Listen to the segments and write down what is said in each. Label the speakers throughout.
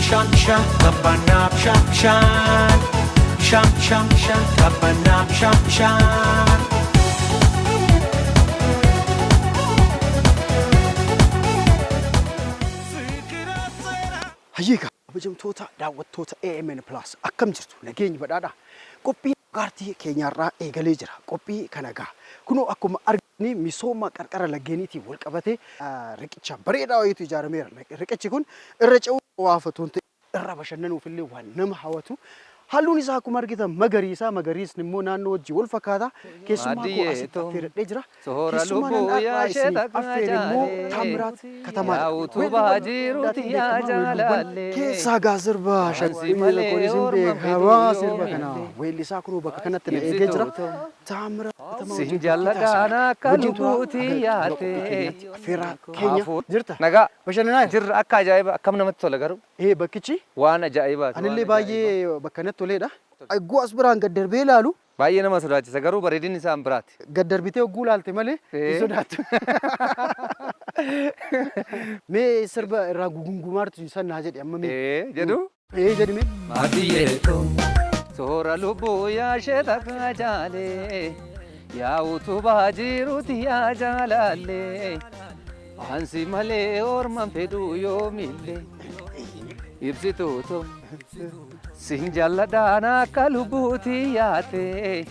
Speaker 1: Sham sham qabbanaa sham sham. Sham sham sham qabbanaa sham sham.
Speaker 2: Hayyeegaa kabajamtoota daawwattoota AMN Plus, akkam jirtu? Nageenyi badhaadha. Qophii dhugaartii keenyaarraa eegalee jira. Qophii kana gaa kunoo akkuma arginu misooma qarqara laggeeniitiin wal qabatee riqicha bareedaa wayiitu ijaarameera. Riqichi kun irra ce'uu qofaaf otoo hin ta'in irra bashannanuuf illee waan nama hawwatu. Halluun isaa akkuma argitan magariisa. Magariisni immoo naannoo wajjin wal fakkaata. Keessummaa koo asitti affeeradhee jira.
Speaker 3: Soora
Speaker 2: Keessummaan
Speaker 3: lubbuu
Speaker 2: har'aa
Speaker 3: yaa
Speaker 2: isiniif
Speaker 3: sheeta
Speaker 2: affeere immoo
Speaker 3: jaalee.
Speaker 2: Taamiraat Katamaa
Speaker 3: Yaa
Speaker 2: jedhama.
Speaker 3: utubaa
Speaker 2: Weelluuwwan
Speaker 3: jiruuti
Speaker 2: addaatiin
Speaker 3: yaa
Speaker 2: beekamaa, weelluuwwan
Speaker 3: jaalallee.
Speaker 2: keessaa gaa sirba
Speaker 3: Ansi
Speaker 2: shaggii
Speaker 3: malee
Speaker 2: kunis hin
Speaker 3: orma
Speaker 2: beekamaa
Speaker 3: fedhu
Speaker 2: sirba kana
Speaker 3: yoomillee.
Speaker 2: weellisaa kunoo bakka kanatti na eegee jira.
Speaker 3: Ibsituu
Speaker 2: Taamiraat Katamaa
Speaker 3: sin
Speaker 2: wajjin turtii
Speaker 3: jaalladhaan
Speaker 2: taasifna.
Speaker 3: akka
Speaker 2: Wajjin turaa
Speaker 3: lubbuuti
Speaker 2: haga xumura qophii
Speaker 3: yaate.
Speaker 2: keenyaatti affeerraa keenya jirta.
Speaker 3: Nagaa.
Speaker 2: Bashannanaa jirta.
Speaker 3: Jirra, akka ajaa'iba, akkam namatti tola garuu.
Speaker 2: Ee, bakkichi
Speaker 3: Waan ajaa'ibaati.
Speaker 2: anillee
Speaker 3: Waan ajaa'ibaa.
Speaker 2: baay'ee bakka natti toleedha. Egguu as biraan gad darbee ilaalu
Speaker 3: Baay'ee nama sodaachisa garuu bareedinni isaa hin biraati.
Speaker 2: Gad darbitee hogguu ilaalte malee hin sodaattu. Mee sirba irraa gugungumaartu san naa jedhi amma mee.
Speaker 3: Ee jedhu.
Speaker 2: Ee, jedhi mee.
Speaker 3: Maadiyyeeto soora lubbuu yaa sheeta jaalee, yaa utubaa jiruuti yaa jaalallee, ansi malee orman fedhu yoomillee, ibsituuto sin jaalladhaan akka lubbuuti yaate,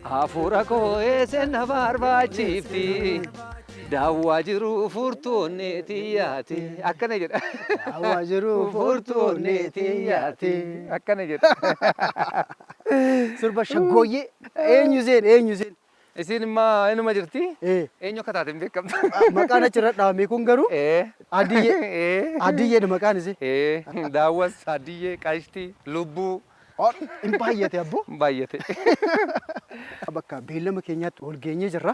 Speaker 3: hafuura koo eesse na barbaachifti, daawwaa jiru furtuunneeti yaate, akkana jedha.
Speaker 2: Daawwaa jiru furtuunneeti yaate.
Speaker 3: Akkana jedha.
Speaker 2: Sirba shaggooyyee. Eenyu seen, eenyu seen?
Speaker 3: Isin immoo inuma jirti?
Speaker 2: Ee.
Speaker 3: Eenyu akka taate hin beekamtu.
Speaker 2: Maqaan achirra dhaabame kun garuu Adiyyee. Adiyyeedha maqaan isee.
Speaker 3: Ee, daawwas, adiyyee, qashtii, lubbuu.
Speaker 2: Hin baay'ate abboo.
Speaker 3: Hin baay'ate.
Speaker 2: Bakka beellama keenyaatti wal geenyee jirra.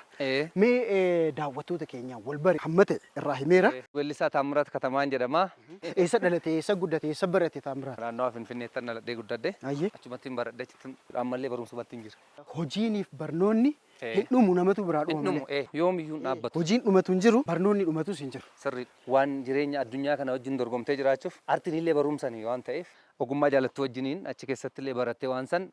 Speaker 2: Mee daawwattoota keenya wal bare hamma ta'e irraa himeera.
Speaker 3: Weellisaa Taamiraat Katamaan jedhama.
Speaker 2: Eessa dhalate, eessa guddate, eessa barate Taamiraat?
Speaker 3: Naannawa Finfinneetti dhaladhee guddadhe. Achumatti hin baradhe, achitti ammallee barumsumatti hin jira.
Speaker 2: Hojiiniif barnoonni hin dhumu, namatu biraa
Speaker 3: Hin
Speaker 2: dhuma
Speaker 3: dhumu
Speaker 2: malee.
Speaker 3: Yoomiyyuu hin dhaabbatu.
Speaker 2: Hojiin dhumatu hin jiru, barnoonni dhumatus hin jiru.
Speaker 3: Sirriidha. Waan jireenya addunyaa kana wajjin dorgomtee jiraachuuf artiin illee barumsanii waan ta'eef ogummaa jaalattu wajjiniin achi keessatti illee barattee waan san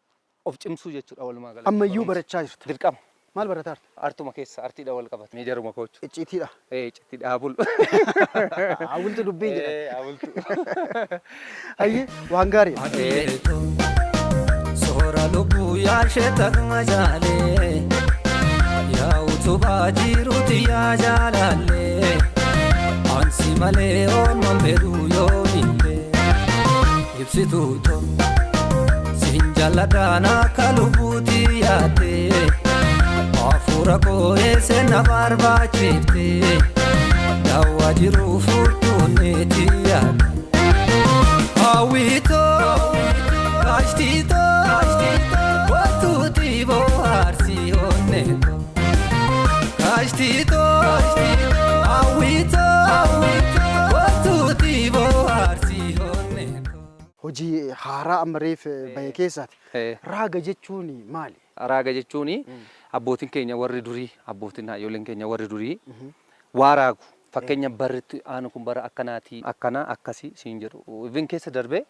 Speaker 3: of cimsuu jechuudha walumaa galatti.
Speaker 2: Ammayyuu
Speaker 3: Barumsa.
Speaker 2: barachaa jirta.
Speaker 3: Dirqama.
Speaker 2: Maal barataa jirta?
Speaker 3: Artuma keessa, artiidha wal qabata. Meejaruma koochu.
Speaker 2: Icciitiidha.
Speaker 3: Ee, icciitiidha, haa bulu.
Speaker 2: Hawwiltu dubbiin jedhan.
Speaker 3: Ee, haa bultu.
Speaker 2: Hayyee, waan gaariidha.
Speaker 4: Soora lubbuu yaa sheeta jaalee, yaa utubaa jiruuti yaa jaalallee, ansi malee orman fedhu yoomillee, ibsituu sin jaalladhaan akka lubbuuti yaate, hafuura koo eesse na barbaachifte, daawwaa jiru furtuunneeti yaate. Hawwitoo, kaashtitoo, wantuuti bohaarsi onneetoo. Kaashtitoo, hawwitoo, wantuuti bohaarsi onneetoo.
Speaker 2: Hojii haaraa amma reef bahe keessaati. Raaga jechuun maali?
Speaker 3: Raaga jechuun abbootiin keenya warri durii, abbootiin haayyoleen keenya warri durii waa raagu. Fakkeenya barritti aanu kun bara akkanaati, akkana akkasii siin jedhu. Even keessa darbee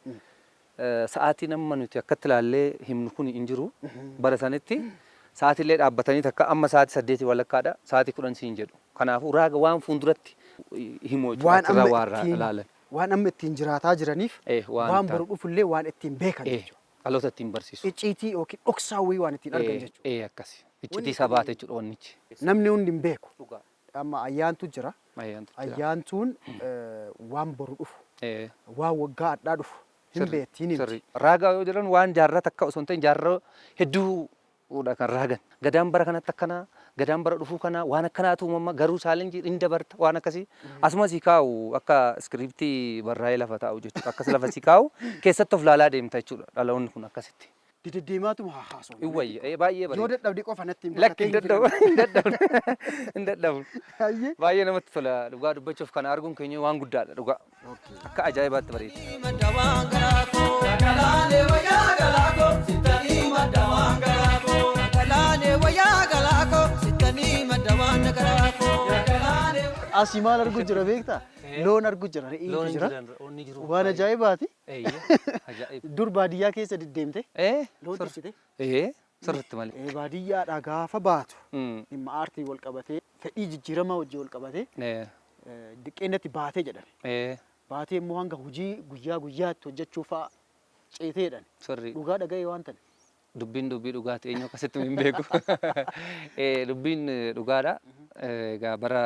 Speaker 3: sa'aatiin amma nuti akkatti ilaallee himnu kun hin jiru. Bara sanitti sa'aatiillee dhaabbatanii takka amma sa'aatii 8 walakkaadha, sa'aatii 10 siin jedhu. Kanaafuu raaga waan fuulduratti himu jechuudha.
Speaker 2: Waan
Speaker 3: Achirraa
Speaker 2: amma
Speaker 3: waa
Speaker 2: ittiin
Speaker 3: ilaalan.
Speaker 2: Waan amma ittiin jiraataa jiraniif
Speaker 3: waan
Speaker 2: waan boru dhufullee waan ittiin beekan jechuudha.
Speaker 3: Dhaloota ittiin barsiisu.
Speaker 2: Icciitii yookiin dhoksaa wayii waan ittiin argan jechuudha.
Speaker 3: Ee, akkasi. Icciitii sabaati jechuudha wannichi.
Speaker 2: Namni hundi hin beeku.
Speaker 3: Dhugaa.
Speaker 2: Amma ayyaantu jira.
Speaker 3: Ayyaantu jira.
Speaker 2: Ayyaantuun waan boru dhufu, waan waggaa hadhaa dhufu hin beekti, hin himti.
Speaker 3: Sirrii. Raagaa yoo jedhan waan jaarraa takka osoo hin ta'in jaarraa hedduudha kan raagan. Gadaan bara kanatti akkanaa, gadaan bara dhufuu kanaa, waan akkanaatu uumama, garuu challenge hin dabarta, waan akkasii. Asuma si kaa'u, akka script barraa'ee lafa taa'u jechuudha. Akkas lafa si kaa'u, keessatti of laalaa deemta jechuudha. Dhaloonni kun akkasitti.
Speaker 2: Dideddeemaatuma haa haasofnu.
Speaker 3: Hin wayya. Ee, baay'ee
Speaker 2: Yoo
Speaker 3: bareeda.
Speaker 2: dadhabde qofa natti himi.
Speaker 3: Lakki, hin dadhabu. Hin dadhabu. Hin dadhabu.
Speaker 2: Hayyee.
Speaker 3: Baay'ee namatti tola, dhugaa dubbachuuf kana arguun keenya waan guddaadha dhugaa. Akka ajaa'ibaatti bareeda.
Speaker 4: Galaanee wayyaa galaakoo sittanii madda waan galaakoo. Galaanee wayyaa galaakoo sittanii madda waan galaakoo.
Speaker 2: Asii maal argu jira beektaa? Loon argu jira, re'eetu
Speaker 3: Loon hin
Speaker 2: jira.
Speaker 3: jiran, loon ni jiru.
Speaker 2: Waan ajaa'ibaati.
Speaker 3: Eeyyee, ajaa'iba.
Speaker 2: Dur baadiyyaa keessa deddeemte loon tiksite.
Speaker 3: Ee, sirriitti malee.
Speaker 2: Baadiyyaadhaa gaafa baatu dhimma aartii wal qabatee fedhii jijjiiramaa wajjin wal qabatee diqqeennatti baatee jedhame. Baatee immoo hanga hojii guyyaa guyyaatti hojjechuu fa'aa ceetee jedhame.
Speaker 3: Sirrii.
Speaker 2: Dhugaa dhaga'ee waan ta'e.
Speaker 3: Dubbiin dubbii dhugaati, eenyu akkasitti hin beeku. Dubbiin dhugaadha. Egaa bara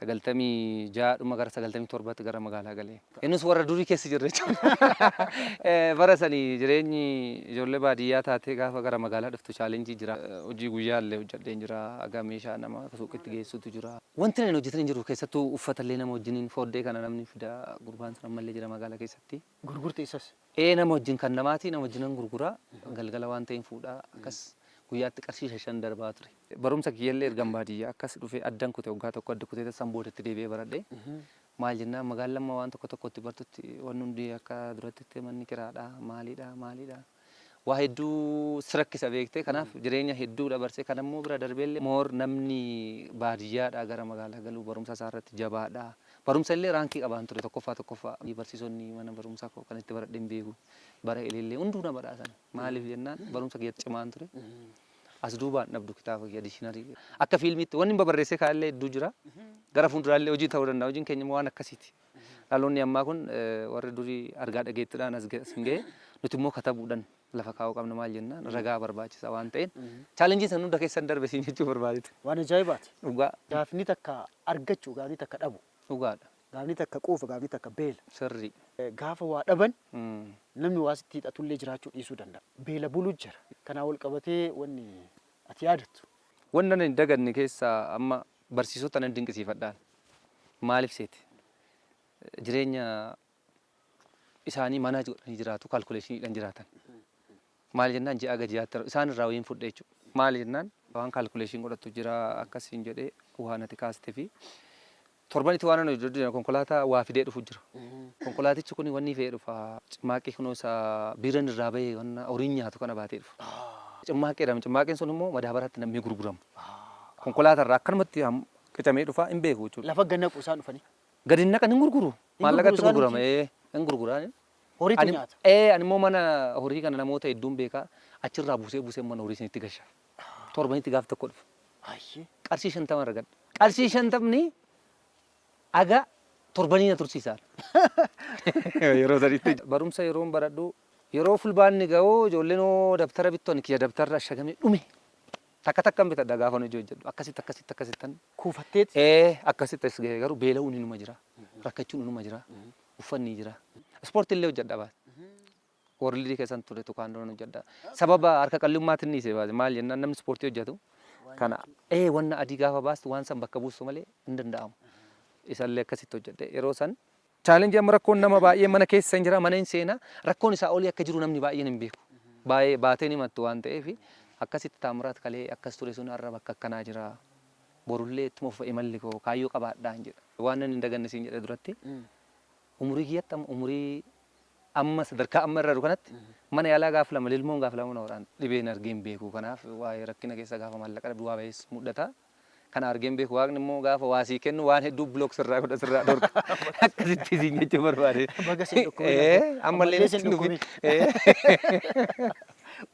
Speaker 3: 96 dhuma gara 97tti gara magaalaa galee. Innis warra durii keessa jirra jechuudha. Bara sanii jireenyi ijoollee baadiyyaa taatee gaafa gara magaalaa dhuftu challenge jira. Hojii guyyaa illee hojjedheen jira. Haga meeshaa nama suuqitti geessutu jira. Wanti ani hojjetan hin jiru, keessattuu uffata illee nama wajjiniin fooddee kana namni fida, gurbaan sun ammallee jira magaalaa keessatti.
Speaker 2: Gurgurte isas.
Speaker 3: Ee, nama wajjin kan namaati, nama wajjinan gurguraa, galgala waan ta'een fuudhaa, akkas guyyaatti qarshii 5 darbaa ture. Barumsa kiyyallee ergan baadiyyaa akkas dhufee addan kute, waggaa tokko adda kutee san boodatti deebi'ee baradhe. Maal jennaan, magaalli amma waan tokko tokkotti bartutti wanni hundi akka duratti manni kiraadha, maaliidha maaliidha. Waa hedduu si rakkisa beektee, kanaaf jireenya hedduu dabarsee kan ammoo bira darbeellee moor namni baadiyyaadhaa gara magaalaa galuu barumsa isaa irratti jabaadha. Barumsa illee rank qabaan ture, tokkoffaa tokkoffaa. Barsiisonni mana barumsaa koo kan itti baradhe hin beeku. Bara ilillee hunduu na badhaasan. Maaliif jennaan, barumsa kiyyatti cimaan ture. As duubaan dhabdu kitaaba kiyya dictionary. Akka fiilmiitti wanni babarreessee kaa'ellee hedduu jira. Gara fuulduraallee hojii ta'uu danda'a. Hojiin keenya immoo waan akkasiiti. Dhaloonni ammaa kun warri durii argaa dhageettiidhaan as hin ga'e, nuti immoo katabuudhaan lafa kaa'uu qabna, maal jennaan ragaa barbaachisa waan ta'een challenge san hunda keessan darbe siin jechuu barbaadetu.
Speaker 2: Waan ajaa'ibaati.
Speaker 3: Dhugaa.
Speaker 2: Gaafni takka argachuu, gaafni takka dhabu.
Speaker 3: Dhugaadha.
Speaker 2: Gaafni takka quufa, gaafni takka beela.
Speaker 3: Sirrii.
Speaker 2: Gaafa waa dhaban namni waa sitti hiixatullee jiraachuu dhiisuu danda'a. Beela bulu jira. Kanaa wal qabatee wanni ati yaadattu.
Speaker 3: Wanna hin daganne keessaa amma barsiisota nan dinqisiifadhaan. Maaliif seete? Jireenya isaanii manaa godhanii jiraatu, calculationiidhaan jiraatan. Maal jennaan, ji'a ga ji'aatti isaan irraa wayiin fudhe jechuudha. Maal jennaan, waan calculation godhatu jira akkasiin jedhee waan ati kaastee fi torbanitti waan ani hojjedhu jira, konkolaataa waa fidee dhufu jira. Konkolaatichi kun wanni fe'ee dhufa, cimmaaqii kunoo isa biiran irraa bahee wanna horiin nyaatu kana baatee dhufa. Cimmaaqii jedhama. Cimmaaqeen sun immoo madaabaraatti namni gurgurama. Konkolaataa irraa akkanumatti qicamee dhufa, hin beeku jechuudha.
Speaker 2: Lafa gannaqu isaan dhufanii.
Speaker 3: Gadi hin naqan, hin gurguru. Maallaqatti
Speaker 2: isaan
Speaker 3: gurgurama. Ee, hin gurguraan.
Speaker 2: Horiitu nyaata.
Speaker 3: Ee, ani immoo mana horii kana namoota hedduun beekaa, achirraa buusee buusee mana horii isinitti gasha. Torbanitti gaaf tokko dhufa. Qarshii 50 argadha. Qarshii 50ni aga torbanii na tursiisaan. Yeroo sanitti. Barumsa yeroon baradhu, yeroo fulbaanni ga'u ijoolleen hoo dabtara bittu, ani kiyya dabtarra ashagamee dhume. Takka takkan bitadha gaafa hojii hojjedhu. Akkasitti akkasitti akkasittan.
Speaker 2: Kuufatteeti.
Speaker 3: Ee, akkasitti as ga'e, garuu beela'uun inuma jira. Rakkachuun inuma jira. Uffanni jira. Ispoortii illee hojjedha baase. World keessan ture, tukaandoon hojjedha. Sababa harka qal'ummaatiin ni baase. Maal jennaan, namni ispoortii hojjetu kana ee wanna adii gaafa baastu waan san bakka buustu malee hin danda'amu. Isallee akkasitti hojjedhe yeroo san. Challenge amma rakkoon nama baay'ee mana keessa hin jira, mana hin seenaa, rakkoon isaa olii akka jiru namni baay'een hin beeku. Baay'ee baateen himattu waan ta'eef, akkasitti Taamiraat kalee akkas ture sun har'a bakka akkanaa jira. Borullee ittuma fufa imalli koo, kaayyoo qabaadhaan jedha. Waan nan hin daganne siin jedhe duratti, umurii kiyyatti amma umurii amma sadarkaa amma irra jiru kanatti mana yaalaa gaaf lama, lilmoon gaaf lama na waraana. Dhibeen argee hin beeku, kanaaf waa'ee rakkina keessa gaafa maallaqa dhabdu waa baay'ees mul'ata. Kana argee hin beeku. Waaqni immoo gaafa waa sii kennu waan hedduu block sirraa godha, sirraa dhorka. Akkasitti siin jechuu barbaade.
Speaker 2: Baga sin dhukkubin.
Speaker 3: Ee, ammallee
Speaker 2: Ammallee sin
Speaker 3: natti hin dhufin.
Speaker 2: dhukkubin.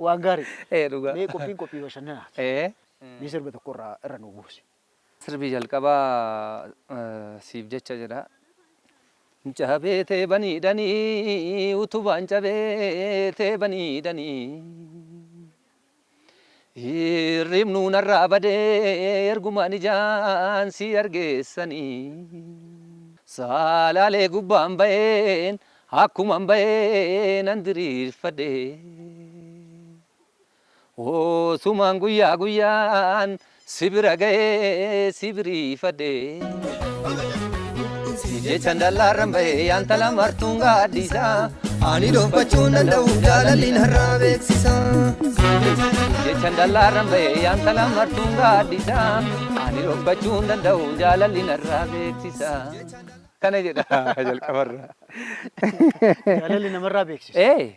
Speaker 2: Waan gaarii.
Speaker 3: Ee, dhugaa.
Speaker 2: Mee qophiin qophii bashannanaati.
Speaker 3: Ee.
Speaker 2: Mee sirba tokko irraa irra nu buusi.
Speaker 3: Sirbi jalqabaa "Siif jecha" jedha. Cabee baniidhanii utubaan cabee baniidhanii. Hirribnuu narraa badee ergumaan ijaan si argeessanii. Saalaalee gubbaan baheen akkuman bahee nan diriirfadhe. Osumaan guyyaa guyyaan si bira ga'ee si biriifadhe. Si jechan dallaarran bahee yaantala martuun gaaddisa.
Speaker 4: Ani dhokfachuu hin danda'u, jaalalli narraa beeksisa.
Speaker 3: Jechan dallaarran bahee yaantala martuun gaaddisa. Ani dhokfachuu hin danda'u, jaalalli narraa beeksisa. Kana jedha jalqabarra.
Speaker 2: Jaalalli namarraa beeksisa.
Speaker 3: Ee,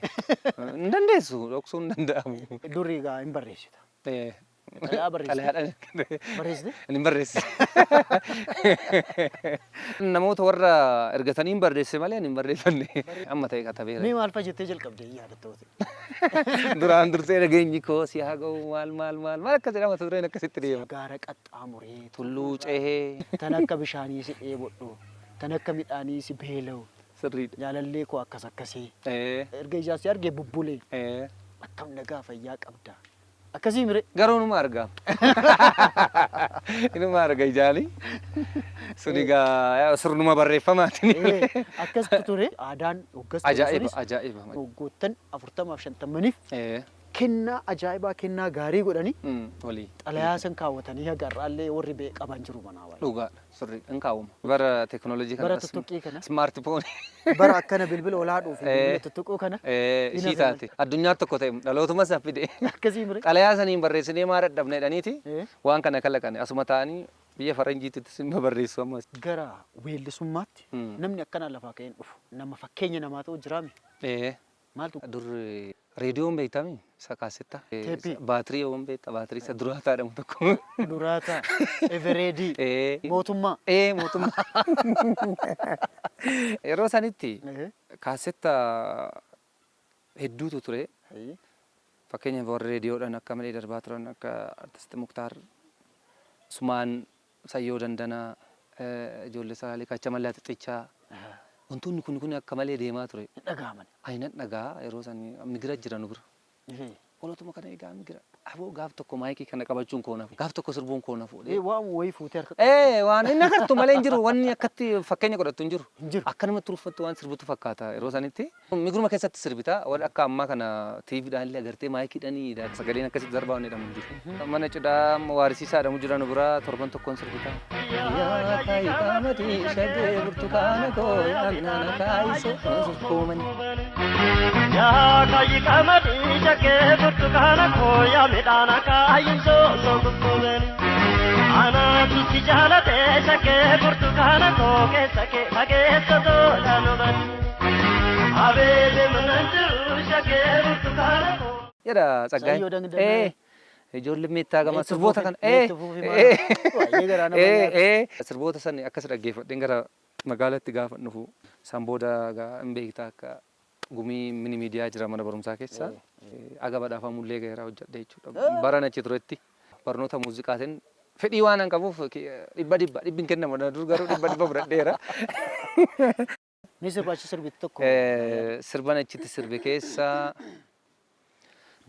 Speaker 3: hin dandeessu, dhoksuu hin danda'amu.
Speaker 2: Durii egaa hin barreessita.
Speaker 3: Ee.
Speaker 2: Xalayaa barreessite?
Speaker 3: Xalayaadhaan
Speaker 2: Barreessite?
Speaker 3: Inni barreesse. Namoota warra ergatanii hin barreesse malee ani hin barreeffanne. Amma ta'e katabeera.
Speaker 2: Mee maal fa'a jettee jalqabde yaadatta ta'e?
Speaker 3: Duraan dursee nageenyi koo si haa ga'u maal maal maal maal akkas jedhama mata dureen akkasitti deema.
Speaker 2: Gaara qaxxaamuree
Speaker 3: Tulluu cehee.
Speaker 2: Tan akka bishaanii si dheebodhu, tan akka midhaanii si beela'u.
Speaker 3: Sirriidha.
Speaker 2: Jaalallee koo akkas akkasii.
Speaker 3: Ee.
Speaker 2: Erga ijaa si argee bubbulee.
Speaker 3: Ee.
Speaker 2: Akkam nagaa fayyaa qabda. Akkasii mire.
Speaker 3: Garuu numa arga. Inuma arga ijaani. Sun egaa sirnuma barreeffamaatiin.
Speaker 2: Akkastu ture. Aadaan hoggas ture
Speaker 3: Ajaa'iba
Speaker 2: sunis
Speaker 3: ajaa'iba.
Speaker 2: Waggoottan 40f 50niif
Speaker 3: Ee.
Speaker 2: kennaa ajaa'ibaa kennaa gaarii godhanii
Speaker 3: Walii.
Speaker 2: xalayaa san kaawwatanii haga har'aallee warri bee qaban jiru manaa waa'ee.
Speaker 3: Dhugaadha sirriidha hin kaawwama. Bara teekinooloojii kana
Speaker 2: Bara tuttuqqii kana.
Speaker 3: Smaartifoonii.
Speaker 2: Bara akkana bilbila ol haadhuu fi bilbila tuttuquu kana.
Speaker 3: Ishii taate addunyaa tokko ta'e dhalootuma isaa fide.
Speaker 2: Akkasii mire.
Speaker 3: Xalayaa saniin barreessinee maa dadhabne jedhaniiti waan kana kalaqane asuma ta'anii biyya faranjiitti simma barreessu ammas.
Speaker 2: Gara weellisummaatti namni akkanaa lafaa ka'een dhufu nama fakkeenya namaa ta'u jiraame. Maaltu?
Speaker 3: Dur reediyoon beektami isa kaasetta.
Speaker 2: Teeppii.
Speaker 3: Baatirii yoon beekta baatirii isa duraataa jedhamu tokko.
Speaker 2: Duraataa, Evereedii, mootummaa.
Speaker 3: Mootummaa. Yeroo sanitti kaasetta hedduutu ture. Fakkeenyaaf warri reediyoodhaan akka malee darbaa turan akka Artisti Muktaar Usmaan Sayyoo Dandanaa ijoollee Salaalee Kacha Mallaa Xixichaa. Wantoonni kun kun akka malee deemaa ture.
Speaker 2: Hin dhaga'aman.
Speaker 3: Ani nan dhaga'a yeroo san migira jira nu bira. Oolotuma kana egaa migira. Aboo gaaf tokko maayikii kana qabachuun koo nafu. Gaaf tokko sirbuun koo nafu.
Speaker 2: Waan wayii fuutee harka
Speaker 3: Waan inni agartu malee hin jiru. Wanni akkatti fakkeenya godhattu hin jiru.
Speaker 2: Hin jiru.
Speaker 3: Akkanumatti ulfattu waan sirbitu fakkaata yeroo sanitti. Migiruma keessatti sirbita. Warri akka ammaa kana TVdhaan illee agartee maayikiidhaan sagaleen akkasitti darbaa waan jedhamu hin jiru. Mana cidhaa waarisiisaa jedhamu jira nu bira torban tokkoon sirbita. Yaa kaayiqaamatii shaggee burtukaana koo yaannana kaayisoo sukkuumani.
Speaker 4: Yaa kaayiqaamatii shaggee burtukaana koo yaa midhaan akaayisoo sukkuumani. Anaatu si jaalate shaggee burtukaana koo keessa kee fageessa tola nu bani. Abeebe mana jiru shaggee burtukaana koo.
Speaker 3: Jedha Tsaggaayeen.
Speaker 2: Sayyoo Dandanaa.
Speaker 3: Ijoolleen meettaa gamaa
Speaker 2: Meetti
Speaker 3: sirboota
Speaker 2: fuufi,
Speaker 3: kana.
Speaker 2: meetti fuufi maal? Baay'ee garaa nama nyaata.
Speaker 3: Sirboota san akkas dhaggeeffadheen gara magaalaatti gaafa dhufu san booda hin beektaa akka gumii mini miidiyaa jira mana barumsaa keessa. Aga badhaafamullee gaheera hojjedhe jechuudha. Baran achi turetti barnoota muuziqaatiin fedhii waan an qabuuf dhibba dhibba dhibbi hin kennamu dur garuu dhibba dhibba fudhadheera.
Speaker 2: Mee sirba achi sirbitu tokko.
Speaker 3: Sirban achitti sirbe keessa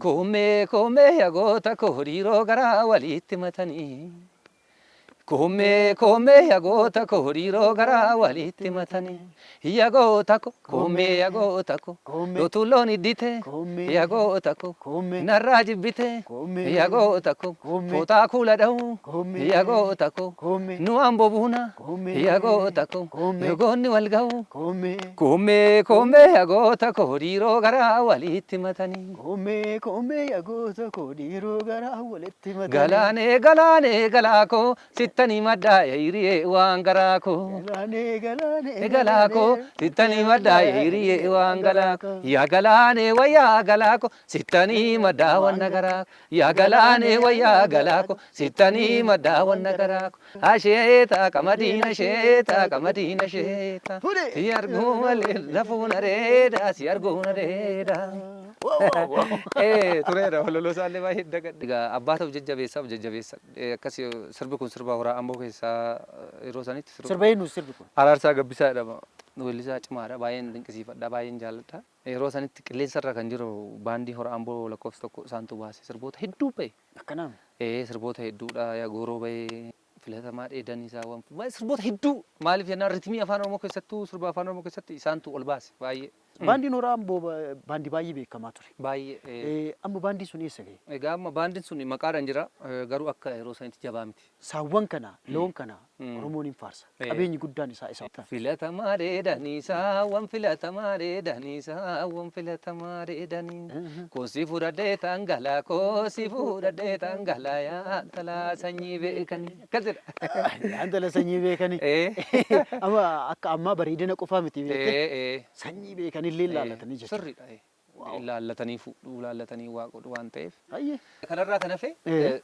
Speaker 3: Koomee koomee yagoota koo hariiroo garaa walitti matanii. Koomee koomee yagoota koo hariiroo garaa walitti matanii. Yagoota ko koomee yagoota ko
Speaker 2: Koomee.
Speaker 3: yootuun iddite
Speaker 2: Koomee.
Speaker 3: yagoota ko
Speaker 2: Koomee.
Speaker 3: narraa jibbite
Speaker 2: Koomee.
Speaker 3: yagoota ko
Speaker 2: Koomee.
Speaker 3: fooxaa kuula dha'u
Speaker 2: Koomee.
Speaker 3: yagoota ko
Speaker 2: Koomee.
Speaker 3: nu amboo buuna
Speaker 2: Koomee.
Speaker 3: yagoota ko
Speaker 2: Koomee.
Speaker 3: yagoonni wal ga'u.
Speaker 2: Koomee.
Speaker 3: Koomee koomee yagoota koo hariiroo garaa walitti matanii.
Speaker 2: Koomee koomee yagoota koo dhiiroo garaa walitti matanii.
Speaker 3: Galaanee galaanee galaa koo sittanii maddaa'e hiriyee waan garaa koo.
Speaker 2: Galaanee galaanee
Speaker 3: Galaa koo sittanii maddaa'e hiriyee waan galaa koo. Yaa galaanee wayyaa galaa koo sittanii maddaawwan garaa koo. Yaa galaanee wayyaa galaa koo sittanii maddaawwan garaa koo. Asheeta qamadiin asheeta qamadiin asheeta. Si arguu malee lafuun areeda si arguun areeda. Tureera hololoo isaallee baay'ee dagadhe. Egaa abbaa ta'uuf jajjabeessaaf jajjabeessa. Akkas sirbi kun sirba horaa Amboo keessaa yeroo sanitti sirba.
Speaker 2: Sirba eenyu sirbi kun?
Speaker 3: Araarsaa Gabbisaa jedhama. Weellisaa cimaadha. Baay'een dinqisiifadha. Baay'een jaalladha. Yeroo sanitti qilleensarra kan jiru baandii horaa Amboo lakkoofsa tokko isaantu baase sirboota hedduu bahe.
Speaker 2: Akkanaam.
Speaker 3: Sirboota hedduudha. Yaa gooroo bahe filatamaa dheedan isaa waan sirboota hedduu maaliif jennaan ritmii afaan Oromoo keessattuu sirba afaan Oromoo keessatti isaantu ol baase baay'ee.
Speaker 2: Baandiin horaa Amboo baandii baay'ee beekamaa ture.
Speaker 3: Baay'ee.
Speaker 2: Amma baandii sun eessa gahe?
Speaker 3: Egaa amma baandiin sun maqaadhaan jira garuu akka yeroo sanitti jabaa miti.
Speaker 2: Saawwan kana loon kana Oromoon hin faarsa. Qabeenyi guddaan isaa isa.
Speaker 3: Filatamaa dheedanii saawwan filatamaa dheedanii saawwan filatamaa dheedanii koosii fudhadhee tangalaa koosii fudhadhee tangalaa yaa talaa sanyii beekanii akkas jedha.
Speaker 2: Yaa intala sanyii beekanii. Amma akka ammaa bareedina qofaa miti beektee. Sanyii beekanillee ilaallatanii jechuudha.
Speaker 3: Sirriidha. Laallatanii fuudhuu, laallatanii waa godhu waan ta'eef.
Speaker 2: Hayyee.
Speaker 3: Kanarraa kan hafe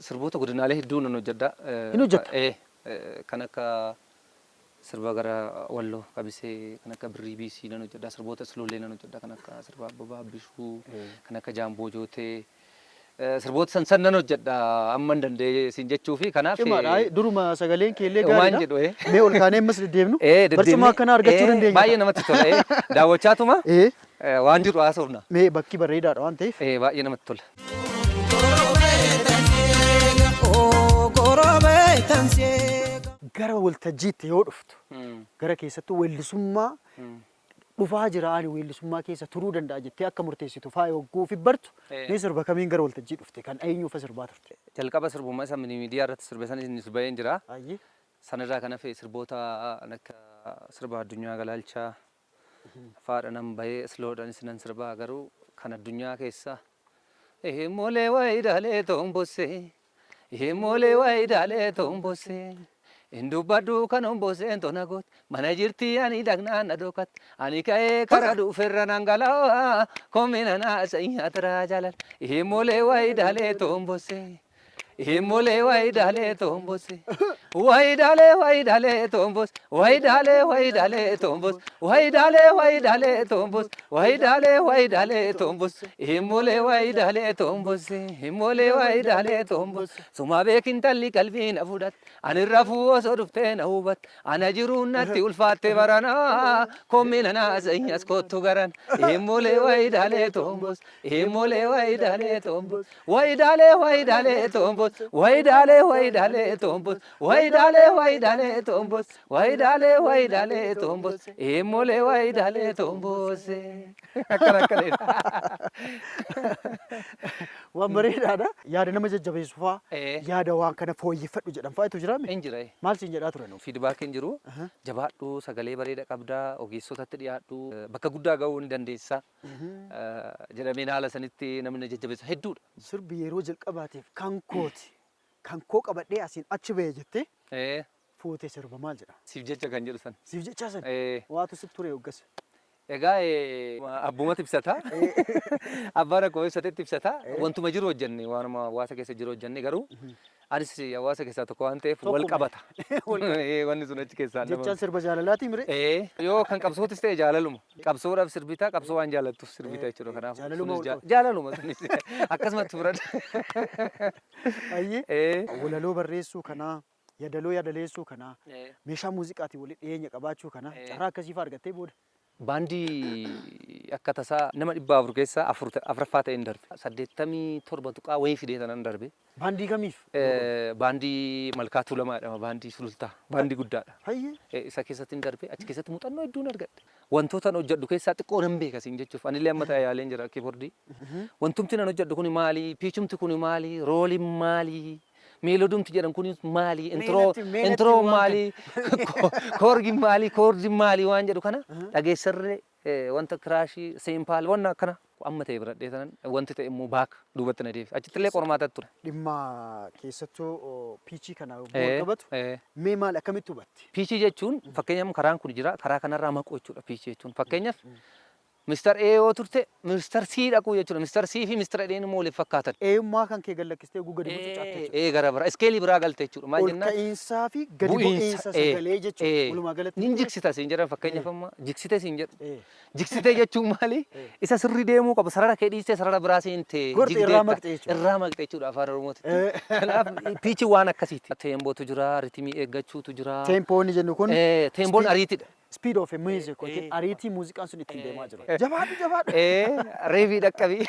Speaker 3: sirboota godinaalee hedduu nan hojjedha.
Speaker 2: Hin hojjetta?
Speaker 3: Kan akka sirba gara Walloo Qabisee, kan akka Birrii Biisii nan hojjedha. Sirboota Isloolee nan hojjedha. Kan akka sirba Abbabaa Bishuu, kan akka Jaamboo Jootee. Sirboota san san nan hojjedha amma hin danda'e siin jechuu fi kanaaf.
Speaker 2: Cimaadha. Duruma sagaleen kee illee
Speaker 3: Waan
Speaker 2: gaariidha.
Speaker 3: jedhu.
Speaker 2: Mee ol kaanee ammas deddeemnu.
Speaker 3: Deddeemnee-
Speaker 2: Barcuma akkanaa argachuu dandeenya.
Speaker 3: Baay'ee namatti tola. Daawwachaatuma waan jiru haasofna.
Speaker 2: Mee bakki bareedaadha waan ta'eef.
Speaker 3: Baay'ee namatti tola.
Speaker 2: Gara waltajjiitti yoo dhuftu, gara keessattuu weellisummaa dhufaa jira, ani weellisummaa keessa turuu danda'a jettee akka murteessitu faa yogguu fi bartu, mee sirba kamiin gara waltajjii dhufte? Kan eenyuufa sirbaa turte?
Speaker 3: Jalqaba sirbuma isa miidiyaa irratti sirbe san innis baheen jira.
Speaker 2: Ayyee.
Speaker 3: Sanirraa kan hafe sirboota akka sirba Addunyaa Galaalchaa faadha nan bahee, isloodhaanis nan sirbaa, garuu kan addunyaa keessa. Himmolee wayidaalee tombosee, himmolee wayidaalee tombosee, hin dubbadhu kan omboseen tona goot mana jirti, ani dhagnaan na dhokat, ani ka'ee kara dhuferra nan galaa, koomina naa sa'iyaa jaalal. Himmolee wayidaalee tombosee. Himmolee wayidaalee tombose, wayidaalee wayidaalee tombose, wayidaalee wayidaalee tombose, wayidaalee wayidaalee tombose, wayidaalee wayidaalee tombose, himmolee wayidaalee tombose, himmolee wayidaalee tombose. Suma beekin talli qalbii na fudhat, ani rafuu osoo dhuftee na hubat, ana jiruun natti ulfaatte baranaa, kommina naa sanyas kottu garan. Himmolee wayidaalee tombose, himmolee wayidaalee tombose, wayidaalee wayidaalee tombos, wayidaalee wayidaalee tombos, wayidaalee wayidaalee tombos, wayidaalee wayidaalee tombos, himmolee wayidaalee tombos. Akkana akkanadha.
Speaker 2: Waan bareedaadha. Yaada nama jajjabeessu faa, yaada waan kana fooyyeffadhu jedhan fa'aatu jiraame?
Speaker 3: Hin jira.
Speaker 2: Maal siin jedhaa turan?
Speaker 3: Feedbackiin jiru, jabaadhu, sagalee bareeda qabdaa, ogeessotatti dhiyaadhu, bakka guddaa gahuu ni dandeessa jedhameen haala sanitti namni na jajjabeessu hedduudha.
Speaker 2: Sirbi yeroo jalqabaatiif kan kooti, kan koo qabadhee asiin achi bahe jettee fuutee sirba maal jedhama?
Speaker 3: Siif Jecha kan jedhu sana.
Speaker 2: Siif Jechaa sana? Waatu sitti ture hoggas?
Speaker 3: Egaa abbumatu ibsata. Abbaan akkuma ibsatetti ibsata. Wantuma jiru hojjenne, waanuma hawaasa keessa jiru hojjenne, garuu anis hawaasa keessaa tokko waan ta'eef wal
Speaker 2: Tokkuma.
Speaker 3: qabata. Wanni sun achi keessaa nama.
Speaker 2: Jechaan sirba jaalalaatii mire?
Speaker 3: Yoo kan qabsootis ta'e jaalaluma. Qabsoodhaaf sirbita, qabsoo waan jaallattuuf sirbita jechuudha. Kanaaf
Speaker 2: Jaalaluma
Speaker 3: sunis
Speaker 2: wal qabata.
Speaker 3: Jaalaluma sunis akkasumatti fudhadha.
Speaker 2: Ayyee. Walaloo barreessuu kanaa, yadaloo yadaleessuu kanaa, meeshaa muuziqaatiin walitti dhiyeenya qabaachuu kanaa, carraa akkasii fa'aa argattee booda?
Speaker 3: Baandii akka tasaa nama 400 keessaa afuraffaa ta'een darbe. 87 tuqaa wayii fidee tanan darbe.
Speaker 2: Baandii kamiif?
Speaker 3: Baandii Malkaa Tuulamaa jedhama. Baandii Sulultaa. Baandii guddaadha.
Speaker 2: Hayyee.
Speaker 3: Isa keessatti hin darbe. Achi keessatti muuxannoo hedduun argadhe. Wantoota an hojjedhu keessaa xiqqoo nan beeka siin jechuuf. Anillee amma ta'e yaaleen jira keyboardii. Wantumti nan hojjedhu kuni maali? Pitchumti kuni maali? Rolliin maali? Melodumti jedhan kunis maali? Intro
Speaker 2: Meenatti
Speaker 3: intro
Speaker 2: waan
Speaker 3: maali? Chordiin maali? Chordiin maali waan jedhu kana dhageessarree wanta kiraashii seempaal wanna akkana amma ta'e biradhee tanan wanti ta'e immoo baaka duubatti na deebise. Achitti illee qormaatatu ture.
Speaker 2: Dhimma keessattuu pitchii kana wal qabatu mee maal, akkamitti hubatte?
Speaker 3: Pitchii jechuun fakkeenyaaf karaan kun jira, karaa kanarraa maquu jechuudha pitchii jechuun. Fakkeenyaaf Mister A yoo turte Mister C dhaquu jechuudha. Mister C fi Mister A immoo waliif fakkaatan.
Speaker 2: Eenyummaa kan kee gallakkistee oguu gadi mucucaatte jechuudha.
Speaker 3: Ee, gara biraa scaleii biraa galte jechuudha. Maal
Speaker 2: Ol
Speaker 3: jennaan?
Speaker 2: ka'iinsaa fi gadi bu'iinsa sagalee jechuudha. Walumaa galatti.
Speaker 3: Nin jigsita siin jedhan, fakkeenyaaf amma jigsite siin jedhu. Jigsite jechuun maali?
Speaker 2: Isa
Speaker 3: sirrii deemuu qabu sarara kee dhiistee sarara biraa seentee
Speaker 2: Gorte irraa
Speaker 3: jigdeetta.
Speaker 2: maqxe jechuudha.
Speaker 3: Irraa maqxe jechuudha afaan Oromootitti. Kanaaf pitchiin waan akkasiiti. Tempotu jira, rhythmii eeggachuutu jira.
Speaker 2: Tempo inni jennu kun
Speaker 3: Tempoon ariitiidha.
Speaker 2: Speed of a music yookiin ariitii muuziqaan sun ittiin deemaa jiru. Jabaadhu, jabaadhu.
Speaker 3: Reefii dhaqqabii.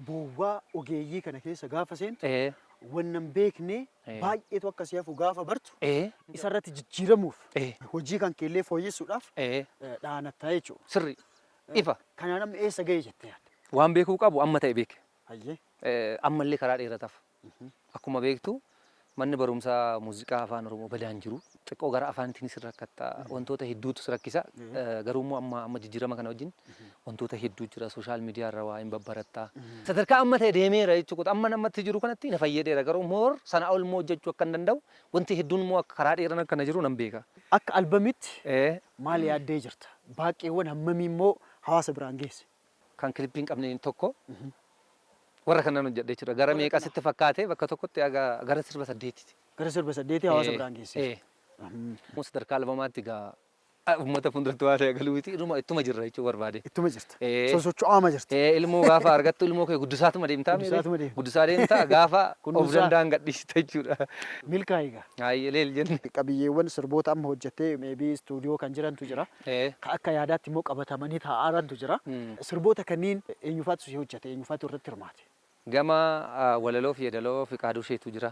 Speaker 2: Boowwaa ogeeyyii kana keessa gaafa seentu, wannan beekne baay'eetu akkasii hafu gaafa bartu, isarratti jijjiiramuuf, hojii kan keellee fooyyessuudhaaf dhaanattaa jechuudha.
Speaker 3: Sirri. Ifa.
Speaker 2: Kanaan amma eessa ga'e jettee yaadda?
Speaker 3: Waan beekuu qabu amma ta'e beeke.
Speaker 2: Hayyee.
Speaker 3: Ammallee karaa dheerataaf. Akkuma beektu Manni barumsaa muuziqaa afaan Oromoo badaan jiru. Xiqqoo gara afaanitiin si rakkatta. Wantoota hedduutu si rakkisa. Garuu immoo amma amma jijjiirama kana wajjin wantoota hedduu jira. Social media irra waa hin babbarattaa. Sadarkaa amma ta'e deemeera jechuudha. Amma namatti jiru kanatti na fayyadeera. Garuu more sana ol immoo hojjechuu akka hin danda'u, wanti hedduun immoo akka karaa dheeran akkana jiru nan beeka.
Speaker 2: Akka albamitti maal yaaddee jirta? Baaqeewwan hammamii immoo hawaasa biraan geesse?
Speaker 3: Kan kilippii hin qabne tokko warra kanan hojjedhe jechuudha. Gara meeqa sitti fakkaate? Bakka tokkotti gara sirba 8ti.
Speaker 2: Gara sirba 8 hawaasa biraan geesse.
Speaker 3: Ee. Sadarkaa albamaatti egaa uummata fuulduratti waa ta'e galuuti ittuma jirra jechuu barbaade.
Speaker 2: Ittuma jirta. Sosocho'aama jirta.
Speaker 3: Ilmoo gaafa argattu ilmoo kee guddisaatuma deemtaa.
Speaker 2: Guddisaatuma deemta.
Speaker 3: Guddisaa deemtaa, gaafa of
Speaker 2: Kunuunsaa.
Speaker 3: danda'an gadhiista jechuudha.
Speaker 2: Milkaa'e egaa.
Speaker 3: Hayyee, leel jenne.
Speaker 2: Qabiyyeewwan sirboota amma hojjettee maybe istuudiyoo kan jirantu jira. Ka akka yaadaatti immoo qabatamanii taa'aarantu jira. Sirboota kanneen eenyufaatu si hojjete? Eenyufaatu irratti hirmaate?
Speaker 3: Gama walaloo fi yeedaloo Fiqaaduu Sheetu jira.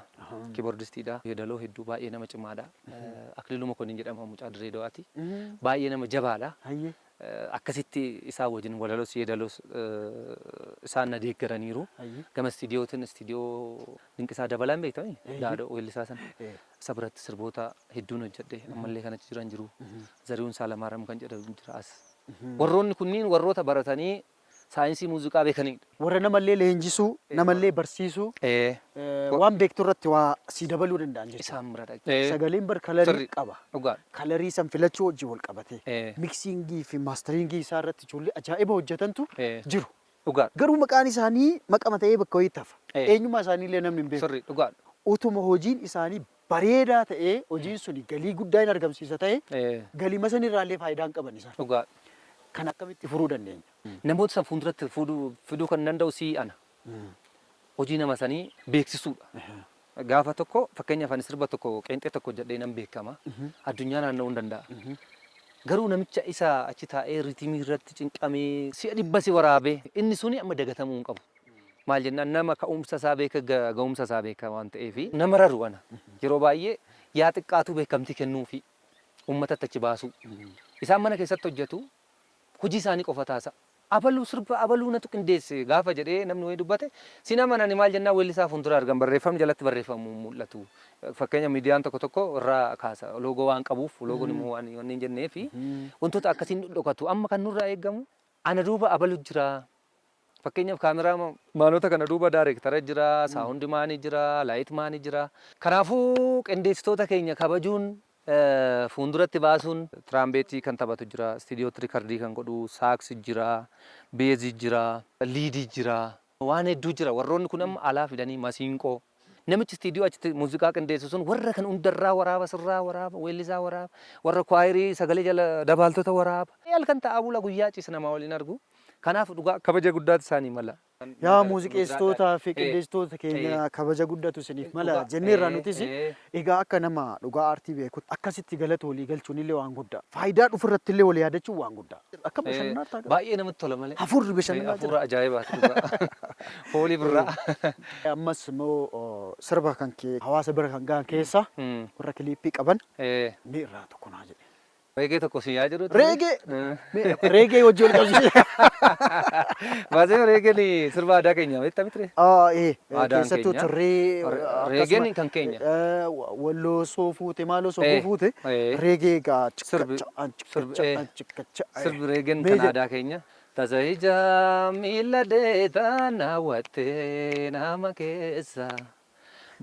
Speaker 3: Keyboardistiidha. Yeedaloo hedduu baay'ee nama cimaadha. Akiliiluu Mokonnin jedhama, mucaa Dirree Dawaati. Baay'ee nama jabaadha. Akkasitti isaa wajjin walaloos yeedaloos isaan na deeggaraniiru. Gama istiidiyootiin istiidiyoo Dinqisaa Dabalaan beektami? Daadoo weellisaa sana. Isa biratti sirboota hedduun hojjedhe, ammallee kan achi jiran jiru. Zarihuun Saalamaaram kan jedhamu jira as. Warroonni kunniin warroota baratanii saayinsii muuziqaa beekanidha.
Speaker 2: Warra namallee leenjisuu, namallee barsiisuu, waan beektu irratti waa si dabaluu danda'an jechuudha.
Speaker 3: Isaan bira dhaqe.
Speaker 2: Sagaleen bar colorii qaba. Colorii san filachuu wajjin wal qabatee. Mixingii fi masteringii isaa irratti ijoollee ajaa'iba hojjetantu jiru. Garuu maqaan isaanii maqama ta'ee bakka wayiitti hafa. Eenyummaa isaanii illee namni hin beeku.
Speaker 3: Sirrii, dhugaadha.
Speaker 2: Utuma hojiin isaanii bareedaa ta'ee, hojiin suni galii guddaa hin argamsiisa ta'e, galii sanirraallee faayidaa hin qaban isaan. Kan akkamitti furuu dandeenya?
Speaker 3: Namoota san fuulduratti fiduu kan danda'u sii ana. Hojii nama sanii beeksisuudha. Gaafa tokko, fakkeenyaaf, ani sirba tokko qeenxee tokko jedhee nan beekama. Addunyaa naanna'uu hin danda'a. Garuu namicha isa achi taa'ee rhythmii irratti cinqamee si'a 100 si waraabee, inni suni amma dagatamuu hin qabu. Maal jennaan, nama ka'umsa isaa beeka, ga'umsa isaa beeka waan ta'eef nama raru ana. Yeroo baay'ee yaa xiqqaatu beekamtii kennuufi uummatatti achi baasuu. Isaan mana keessatti hojjetu, hojii isaanii qofa taasa. Abaluu sirba abaluu natu qindeesse gaafa jedhee namni wayii dubbate sin amanani. Maal jennaan, weellisaa fuuldura argan, barreeffamni jalatti barreeffamu mul'atu. Fakkeenya, miidiyaan tokko tokko irraa kaasa, loogoo waan qabuuf, loogoon immoo waan wanni hin jennee fi wantoota akkasiin dhokatu. Amma kan nurraa eeggamu, ana duuba abalu jira. Fakkeenyaaf, kaameraa maanota kana duuba daayireektara jira, sound manii jira, light manii jira. Kanaafuu qindeessitoota keenya kabajuun, fuulduratti baasuun, tiraampettii kan taphatu jira, istiidiyootti recordii kan godhu, saaksi jira, bassii jira, leadii jira. Waan hedduu jira. Warroonni kun amma alaa fidanii masiinqoo. Namichi istiidiyoo achitti muuziqaa qindeessu sun warra kan hundarraa waraaba, sirraa waraaba, weellisaa waraaba, warra choirii sagalee jala dabaaltota waraaba. Halkan taa'aa bula, guyyaa ciisa, namaa waliin argu. Kanaaf dhugaa kabaja guddaatu isaanii mala.
Speaker 2: Yaa muuziqeessitootaa fi qindeessitoota keenya, kabaja guddatu isiniif mala jenneerra nutis. Egaa akka nama dhugaa aartii beekutti akkasitti galata walii galchuun illee waan guddaa. Faayidaa dhufu irratti illee wal yaadachuun waan guddaa. Akka bashannanaa ta'a.
Speaker 3: Baay'ee namatti tola malee.
Speaker 2: Hafuurri bashannanaa jira.
Speaker 3: Hafuura ajaa'ibaati dhugaa. Foolii birraa.
Speaker 2: Ammas immoo sirba kan kee hawaasa bira kan gahan keessa warra kiliippii qaban mee irraa tokko naa jedhe.
Speaker 3: Reggae tokko si yaa jiru.
Speaker 2: Reggae! Reggae wajjin wal qabsiise.
Speaker 3: Baasee reggaen sirba aadaa keenya beektaa mitire?
Speaker 2: Ee,
Speaker 3: Aadaan
Speaker 2: keessattuu
Speaker 3: keenya.
Speaker 2: turree.
Speaker 3: Reggaen kan keenya.
Speaker 2: Walloo soo fuute, maaloo soo fuute, reggae gaa.
Speaker 3: Sirbi reggaen kan aadaa keenya. Tasa ija miila deetaa naawwattee nama keessa.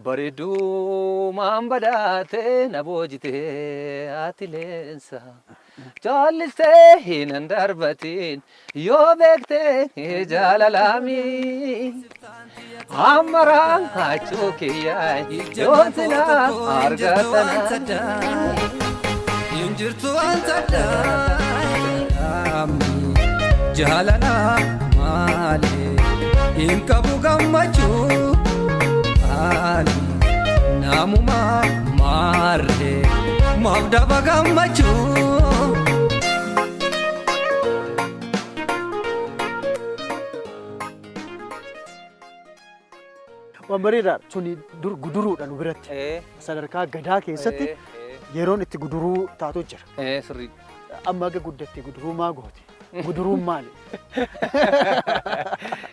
Speaker 3: Bareedduu maan badhaatee na boojitee ati leensa. Jaallisee hin darbatiin yoo beektee jaalalaami. Ammaraan achuu kiyyaa yoo silaa argatana.
Speaker 4: Injirtu wanta addaa jaalala malee hin qabu gammachuu, ani namuma maarree maaf daba gammachuu.
Speaker 2: Waan bareedaa suni dur guduruudha nu biratti. Sadarkaa gadaa keessatti yeroon itti guduruu taatu jira.
Speaker 3: Sirrii.
Speaker 2: Amma aga guddatte guduruu maa goote? Guduruun maali?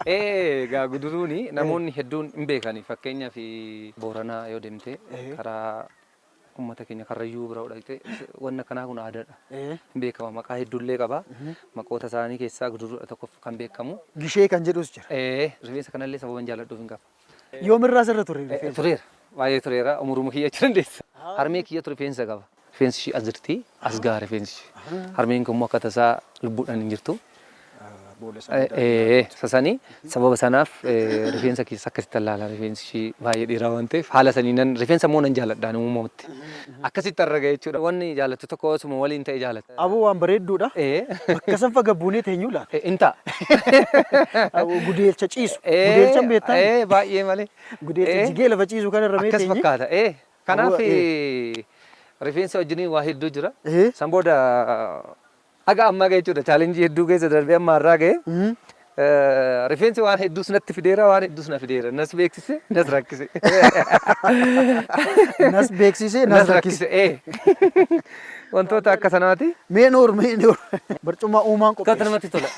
Speaker 3: Egaa guduruuni namoonni hedduun hin beekani. Fakkeenyaaf Booranaa yoo deemte, karaa uummata keenya Karrayyuu bira dhaqxe, wanna akkanaa kun aadaadha. Hin beekama, maqaa hedduullee qaba. Maqoota isaanii keessaa guduruudha tokko kan beekamu.
Speaker 2: Gishee kan jedhus jira.
Speaker 3: Rifeensa kanallee sababan jaalladhuuf hin qaba.
Speaker 2: Yoomirraa sirra ture rifeensi?
Speaker 3: Tureera. Baay'ee tureera. Umuruma kiyya jechuu dandeessa. Harmee kiyyatu rifeensa qaba. Rifeensi ishii as jirti. As gaha rifeensi ishii. Harmeen kun immoo akka tasaa lubbuudhaan hin jirtu. Sasanii sababa sanaaf rifeensa keessa akkasitti allaala, rifeensi ishii baay'ee dheeraa waan ta'eef haala sanii nan rifeensa immoo nan jaaladha uumamatti. Akkasitti arraga jechuudha. Wanni jaalattu tokko osuma waliin ta'e jaalatta.
Speaker 2: Aboo, waan bareedduudha. Bakka san fagabbuunee teenyuu laata?
Speaker 3: In ta'a.
Speaker 2: Aboo, gudeelcha ciisu. Gudeelcha hin beektaa?
Speaker 3: Ee, baay'ee malee.
Speaker 2: Gudeelcha jigee lafa ciisu kana irra mee
Speaker 3: Akkas
Speaker 2: teenyee?
Speaker 3: fakkaata. Kanaaf
Speaker 2: Aboo,
Speaker 3: rifeensa wajjiniin waa hedduu jira. San booda haga ammaa gahe jechuudha. Challenge hedduu keessa darbee amma har'aa gahe. Rifeensi waan hedduus natti fideera, waan hedduus na fideera. Nas beeksise, nas rakkise.
Speaker 2: Nas beeksisee, nas rakkise.
Speaker 3: Rakkise. Wantoota akka sanaati.
Speaker 2: Mee noor, mee noor. Barcuma uumaan
Speaker 3: Akka
Speaker 2: qopheesse.
Speaker 3: namatti tola.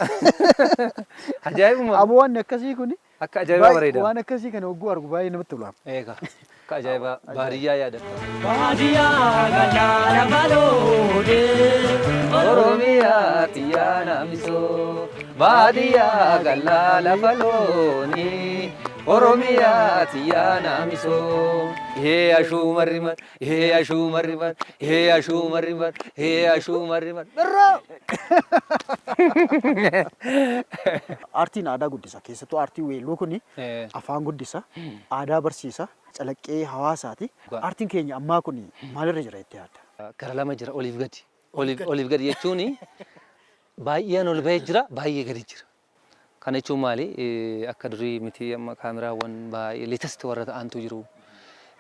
Speaker 3: Ajaa'ibuma.
Speaker 2: Aboo, waan akkasii kuni
Speaker 3: Akka ajaa'ibaa bareeda.
Speaker 2: Waan akkasii kana hogguu argu baay'ee namatti tola.
Speaker 3: Eega. Akka ajaa'ibaa baadiyyaa yaadatta.
Speaker 4: Baadiyyaa galaana baloodee.
Speaker 3: Oromiyaa xiyyaa naamisoo, baadiyyaa gallaa lafa loonii, Oromiyaa xiyyaa naamisoo. Hee ashuu marri mar, hee ashuu marri mar, hee ashuu marri mar, hee ashuu marri mar. Birroo!
Speaker 2: Aartiin aadaa guddisa. Keessattuu aartiin weelluu kuni afaan guddisa, aadaa barsiisa, calaqqee hawaasaati. Aartiin keenya ammaa kun maalirra jira jettee yaadda?
Speaker 3: Gara lama jira, oliif gadi. Oliif gadi jechuun baay'een ol bahee jira, baay'ee gadi jira. Kana jechuun maali? Akka durii miti, amma kaameraawwan baay'ee latest warra ta'antu jiru.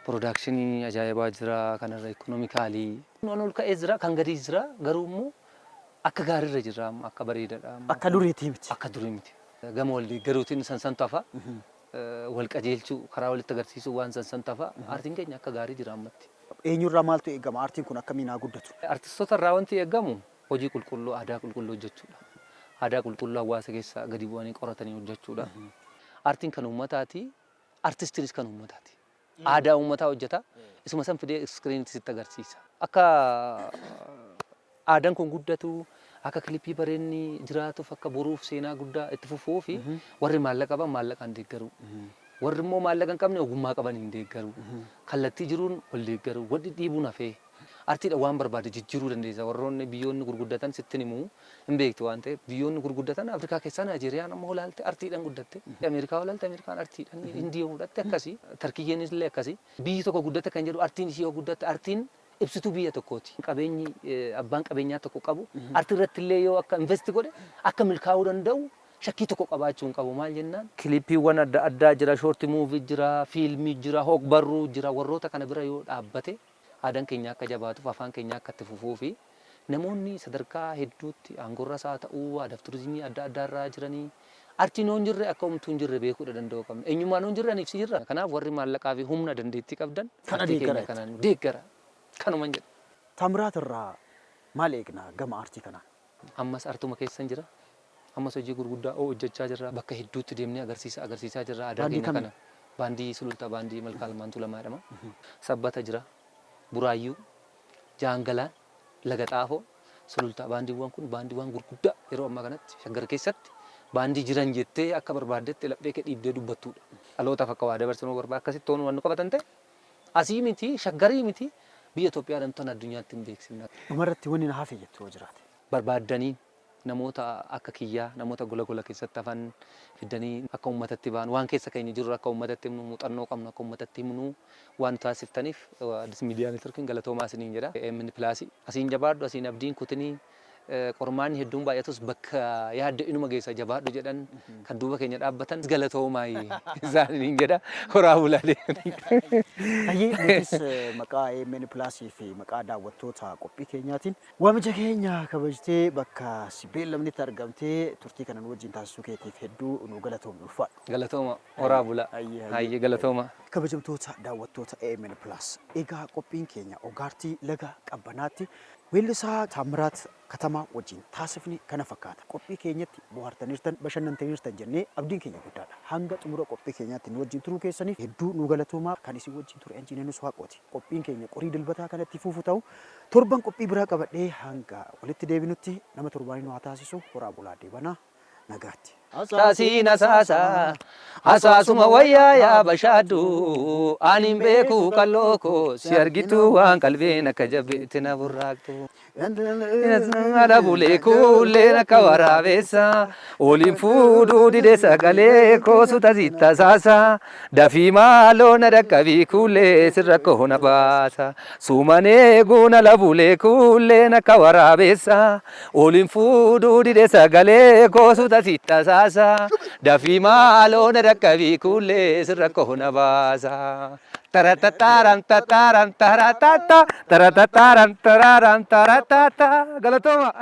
Speaker 3: Production ajaa'ibaa jira kanarra, economically. Waan ol ka'ee jira, kan gadi jira, garuu immoo akka gaariirra jira amma, akka bareedaadha amma.
Speaker 2: Akka duriitii miti.
Speaker 3: Akka durii miti. Gama wal deeggaruutiin san santu hafa. Wal qajeelchuu, karaa walitti agarsiisuu, waan san santu hafa. Aartiin keenya akka gaarii jira ammatti.
Speaker 2: Eenyurraa maaltu eegama? Aartiin kun akkamiin haa guddatu?
Speaker 3: Artistoota irraa wanti eegamu hojii qulqulluu, aadaa qulqulluu hojjechuudha. Aadaa qulqulluu hawaasa keessa gadi bu'anii qoratanii hojjechuudha. Aartiin kan uummataati. Artistiinis kan uummataati. Aadaa uummataa hojjeta. Isuma san fidee screenitti sitti agarsiisa. Akka aadaan kun guddatu, akka clip bareenni jiraatuuf, akka boruuf seenaa guddaa itti fufuu fi warri maallaqa qaban maallaqaan deeggaru. Warri immoo maallaqa hin qabne ogummaa qaban hin deeggaru. Kallattii jiruun wal deeggaru. Wal dhidhiibuun hafee. Artiidha waan barbaade jijjiiruu dandeessa. Warroonni biyyoonni gurguddatan sitti himuu hin beektu waan ta'eef, biyyoonni gurguddatan Afrikaa keessaa Naayijeeriyaan amma olaalte artiidhaan guddatte. Ameerikaa olaalte, Ameerikaan artiidhaan, Hindii yoo fudhatte akkasii. Tarkiyyeenis illee akkasii. Biyyi tokko guddatte kan jedhu artiin ishii yoo guddatte, artiin ibsituu biyya tokkooti. Qabeenyi abbaan qabeenyaa tokko qabu artii irratti illee yoo akka invest godhe akka milkaa'uu danda'u shakkii tokko qabaachuu hin qabu. Maal jennaan, Clipiiwwan adda addaa jira, short movie jira, fiilmii jira, hogbarruu jira. Warroota kana bira yoo dhaabbate, aadaan keenya akka jabaatuuf, afaan keenya akka itti fufuu fi namoonni sadarkaa hedduutti aangorras haa ta'uu, aadaaf turizimii adda addaa irraa jiranii, artiin yoo hin jirre akka homtuu hin jirre beekuudha danda'uu qabna. Eenyummaan yoo hin jirre aniif si jirra. Kanaaf warri maallaqaa fi humna dandeettii qabdan
Speaker 2: Kana
Speaker 3: artii
Speaker 2: deeggara
Speaker 3: keenya kanaan deeggara. Kanuman jedha.
Speaker 2: Taamiraat irraa maal eegna gama aartii kanaan?
Speaker 3: Ammas artuma keessan jira. Ammas hojii gurguddaa hojjechaa jirra. Bakka hedduutti deemnee agarsiisa agarsiisaa jirra aadaa
Speaker 2: Baandii
Speaker 3: keenya
Speaker 2: kamiin?
Speaker 3: kana. Baandii Sulultaa, baandii Malkaa Almaantuu Lamaa jedhama. Sabbata jira. Buraayyuu, Jaangalaan, Laga Xaafoo, Sulultaa. Baandiiwwan kun baandiiwwan gurguddaa yeroo ammaa kanatti Shaggar keessatti baandii jiran jettee akka barbaaddetti laphee kee dhiibdee dubbattudha. Dhalootaaf akka waa dabarsinuu barbaada. Akkasitti toon waan nu qabatan ta'e asii miti, Shaggarii miti, biyya Itoophiyaa dhamtoon addunyaatti hin beeksifna.
Speaker 2: Dhumarratti wanni na hafe jettu yoo jiraate?
Speaker 3: Barbaaddanii namoota akka kiyyaa, namoota gola gola keessatti hafan fiddanii akka uummatatti ba'an, waan keessa keenya jirru akka uummatatti himnu, muuxannoo qabnu akka uummatatti himnu waan taasiftaniif Addis Miidiyaa Neetworkiin galatoomaa isiniin jedha. AMN Plus asiin jabaadhu, asiin abdiin kutinii, qormaanni hedduun baay'atus bakka yaadde inuma geessa, jabaadhu jedhan kan duuba keenya dhaabbatan galatoomaa isaaniin jedha, horaa bulaa deemanii.
Speaker 2: Hayyee, nutis maqaa AMN Plusii fi maqaa daawwattoota qophii keenyaatiin waamicha keenya kabajtee bakka si beellamnitti argamtee turtii kana nu wajjin taasisuu keetiif hedduu nu galatoomi, ulfaadhu.
Speaker 3: Galatooma, horaa bulaa.
Speaker 2: Hayyee, hayyee.
Speaker 3: Hayyee, galatooma.
Speaker 2: Kabajamtoota daawwattoota AMN Plus, egaa qophiin keenya Ogaartii Laga Qabbanaatti weellisaa Taammiraat Katamaa wajjin taasifne kana fakkaata. Qophii keenyatti bohaartaniirtan, bashannantaniirtan jennee abdiin keenya guddaadha. Hanga xumura qophii keenyaatti nu wajjin turuu keessaniif hedduu nu galatoomaa. Kan isin wajjin ture Anjiinanus Waaqooti. Qophiin keenya qorii dilbataa kanatti fufu ta'u torban qophii biraa qabadhee hanga walitti deebinutti nama torbaanii nu haa taasisu. Horaa bulaa deebanaa, nagaatti.
Speaker 3: Asaasiin asaasa asaasuma wayyaa yaa bashaaddu ani hin beeku qalloo koo si argitu waan qalbiin akka jabbiitti na burraaqtu. Ala bulee kuulleen akka waraabessa oliin fuudhuu dide sagalee koo suta sitta saasa dafii maaloo na dhaqqabii kuullee sirra koo na baasa suumanee guuna la bulee kuulleen akka waraabessa oliin fuudhuu dide sagalee koo suta sitta saasa dafii maaloo na dhaqqabii kuullee sirra koo na baasa. Taratataram tataram taratata taratataram tararam taratata galatooma.